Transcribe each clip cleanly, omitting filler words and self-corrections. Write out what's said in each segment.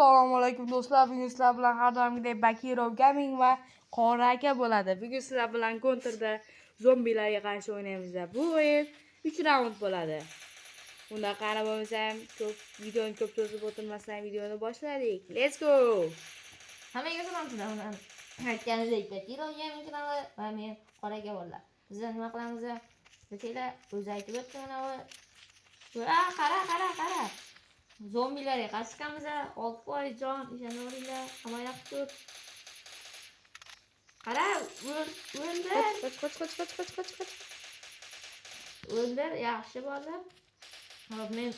Assalomu alaykum do'stlar. Bugun sizlar bilan har doimgidek Bakirov Gaming va Qori aka bo'ladi. Bugun sizlar bilan Counter'da zombilarga qarshi o'ynaymiz. Bu o'yin 3 raund bo'ladi. Unda qani bo'lmasam, ko'p videoni ko'p cho'zib o'tirmasdan videoni boshladik. Let's go. Hammaga salom, sizlar aytganidek Bakirov Gaming kanali va men Qora aka bo'ldi. Biz nima qilamiz? Desanglar, o'zi aytib o'tdi mana bu. Qara, qara, qara. Zombilarga qarshi chiqamiz. 6% jon, ishonaveringlar, hamma yaxshi tur. Qara, o'ldir. Qoch, qoch, qoch, qoch, qoch, qoch, qoch. O'ldir, yaxshi bola. Hop, men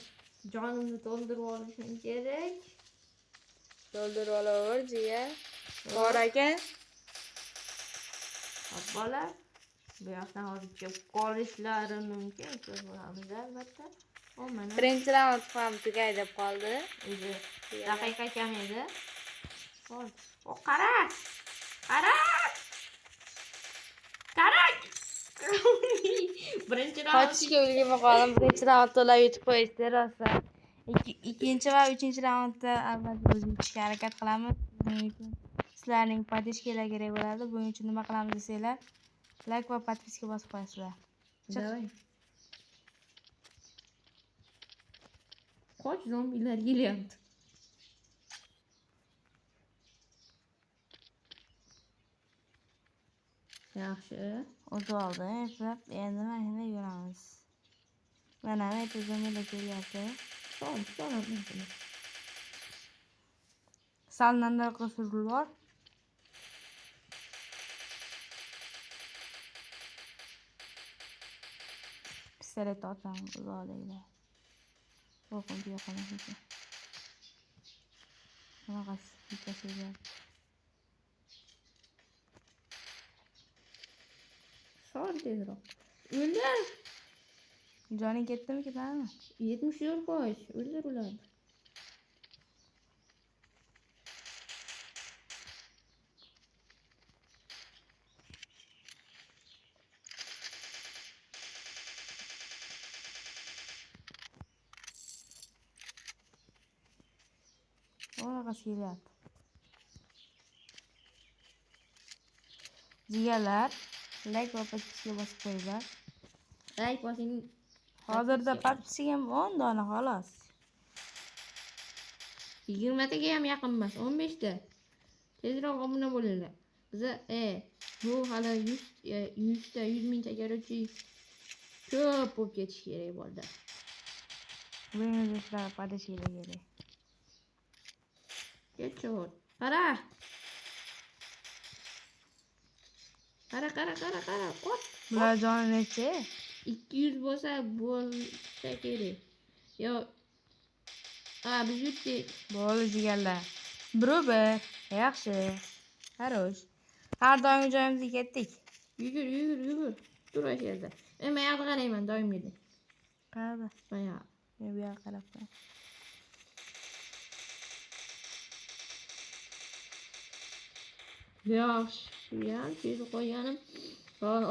jonimni to'ldirib olishim kerak. To'ldirib olaver, jiya. Qori aka. Hop, bola. Bu yoqdan hozir kelib qolishlari mumkin. Ko'rib olamiz albatta. O, mana. Birinchi raund ham tugay deb qoldi. O'zi daqiqa kam edi. Hop, o, qara. Qara. Qara. Birinchi raund. Qochishga ulgurmay qoldim. Birinchi raund to'lab yutib qo'yishdi rosa. Ikkinchi va uchinchi raundda albatta o'zim yutishga harakat qilamiz. Buning uchun sizlarning поддержка lar kerak bo'ladi. Buning uchun nima qilamiz desanglar, like va подписка bosib qo'yasizlar. Давай. Qoch, zombilar kelyapti. Yaxshi. O'tib oldi, eplab. Endi mana shunday yuramiz. Mana bu zombilar kelyapti. Sol, sol. Sal nariroqqa surilib bor. Pistolet otaman uzoqdagilar. Qo'rqinch yo'q emas ekan. Bunaqasi bittasi kelyapti. Sol tezroq. O'ldir. Joning ketdimi, ketmadimi? 74%. O'ldir ularni. Bunaqasi kelyapti. Jigarlar, like va podpiska bosib qo'yinglar. Like bosing. Hozirda podpiska ham 10 dona xolos. 20 taga ham yaqin emas, 15 ta. Tezroq obuna bo'linglar. Biza bu hali 100 ta, 100 mingta короче ko'p bo'lib ketish kerak bo'ldi. Buning uchun sizlar podpiska kerak. Ketchur. Qara. Qara, qara, qara, qara. Ot. Bular joni nechi? 200 bo'lsa bo'lsa kerak. Yo. Ha, biz yutdik. Bo'ldi jigarlar. Bir. Yaxshi. Xarosh. Har doimgi joyimizga ketdik. Yugur, yugur, yugur. Tur o'sha yerda. Men bu yoqda qarayman doimgidek. Qayerda? Bu yoq. Men bu yoqqa qarab qo'yay. Yaxshi, ham sezib qo'yganim.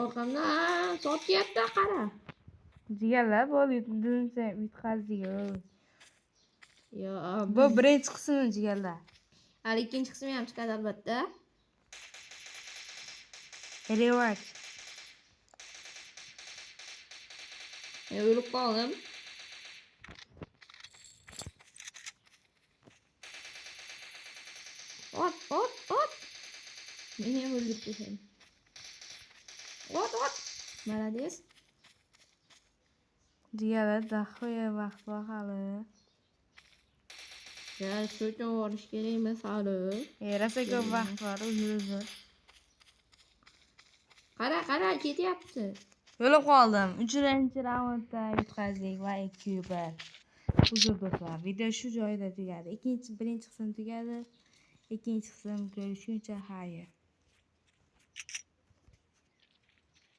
Orqamdan sotyapti, qara. Jigarlar, bo'ldi, yutdimsa yutqazdik. Yo, bu birinchi qismi jigarlar. Hali ikkinchi qismi ham chiqadi albatta. Reward. Men o'lib qoldim. Ot, ot, ot. Meni ham o'ldirib tashladi. Ot, ot. Молодец. Jigarlar, dahoya vaqt bor hali. Ya, shu uchun borish kerak emas hali. Rosa ko'p vaqt bor, uzr. Qara, qara, ketyapti. O'lib qoldim. 3-chi raundda yutqazdik va 2-1. Uzr do'stlar, video shu joyida tugadi. Birinchi qism tugadi. Ikkinchi qism ko'rishguncha xayr.